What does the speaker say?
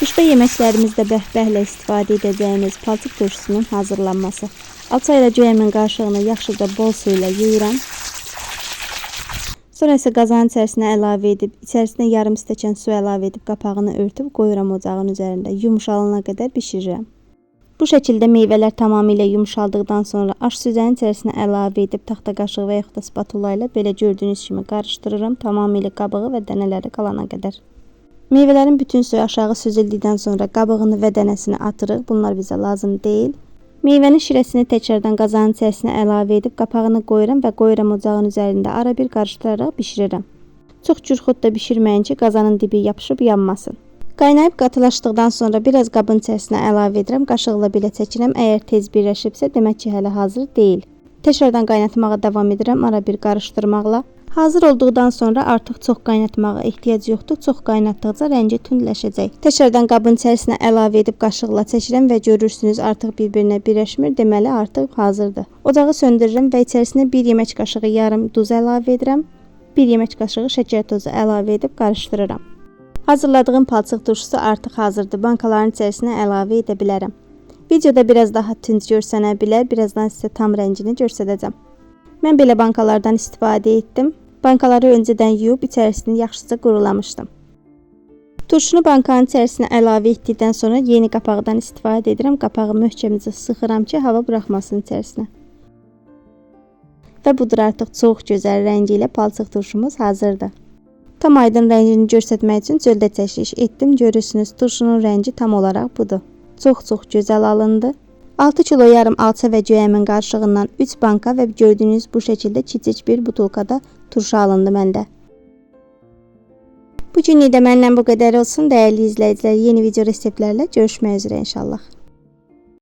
Qışda yeməklərimizdə bəhbəhlə istifadə edəcəyimiz palçıq turşusunun hazırlanması. Alça ilə göyəmin qarışığını yaxşıca bol su ilə yuyuram. Sonra isə qazanın içərisinə əlavə edib, içərisinə yarım stəkan su əlavə edib qapağını örtüb qoyuram ocağın üzərində. Yumşalana qədər bişirirəm. Bu şəkildə meyvələr tamamilə yumşaldıqdan sonra aş süzənin içərisinə əlavə edib taxta qaşığı və yaxud da spatula ilə belə gördüyünüz kimi qarışdırıram tamamilə qabığı və dənələri qalana qədər. Meyvələrin bütün suyu aşağı süzüldükdən sonra qabığını və dənəsini atırıq. Bunlar bizə lazım deyil. Meyvənin şirəsini təkrardan qazanın içərisinə əlavə edib qapağını qoyuram və qoyuram ocağın üzərində ara bir qarışdıraraq bişirirəm. Çox cürxut da bişirməyin ki, qazanın dibi yapışıb yanmasın. Qaynayıb qatılaşdıqdan sonra biraz qabın içərisinə əlavə edirəm. Qaşıqla belə çəkirəm. Əgər tez birləşibsə, demək ki, hələ hazır deyil. Təkrardan qaynatmağa davam edirəm ara bir qarışdırmaqla. Hazır olduqdan sonra artıq çox qaynatmağa ehtiyac yoxdur. Çox qaynatdıqca rəngi tündləşəcək. Təkrardan qabın içərisinə əlavə edib qaşıqla çəkirəm və görürsünüz artıq bir-birinə birləşmir. Deməli artıq hazırdır. Ocağı söndürürəm və içərisinə 1 yemək qaşığı yarım duz əlavə edirəm. 1 yemək qaşığı şəkər tozu əlavə edib qarışdırıram. Hazırladığım palçıq turşusu artıq hazırdır. Bankaların içərisinə əlavə edə bilərəm. Videoda biraz daha tünd görsənə bilər. Birazdan sizə tam rəngini göstərəcəm. Mən belə bankalardan istifadə etdim. Bankaları öncədən yuyub içərisini yaxşıca qurulamışdım. Turşunu bankanın içərisinə əlavə etdikdən sonra yeni qapaqdan istifadə edirəm. Qapağı möhkəmcə sıxıram ki, hava buraxmasın içərisinə. Və budur artıq çox gözəl rəngi ilə palçıq turşumuz hazırdır. Tam aydın rəngini göstərmək üçün çöldə çəkiliş etdim. Görürsünüz, turşunun rəngi tam olaraq budur. Çox-çox gözəl alındı. 6 kilo yarım alça və göyəmin qarışığından 3 banka və gördüyünüz bu şəkildə kiçik bir butulkada turşu alındı məndə. Bu günlük də məndən bu qədər olsun. Dəyərli izləyicilər, yeni video reseptlərlə görüşmək üzrə inşallah.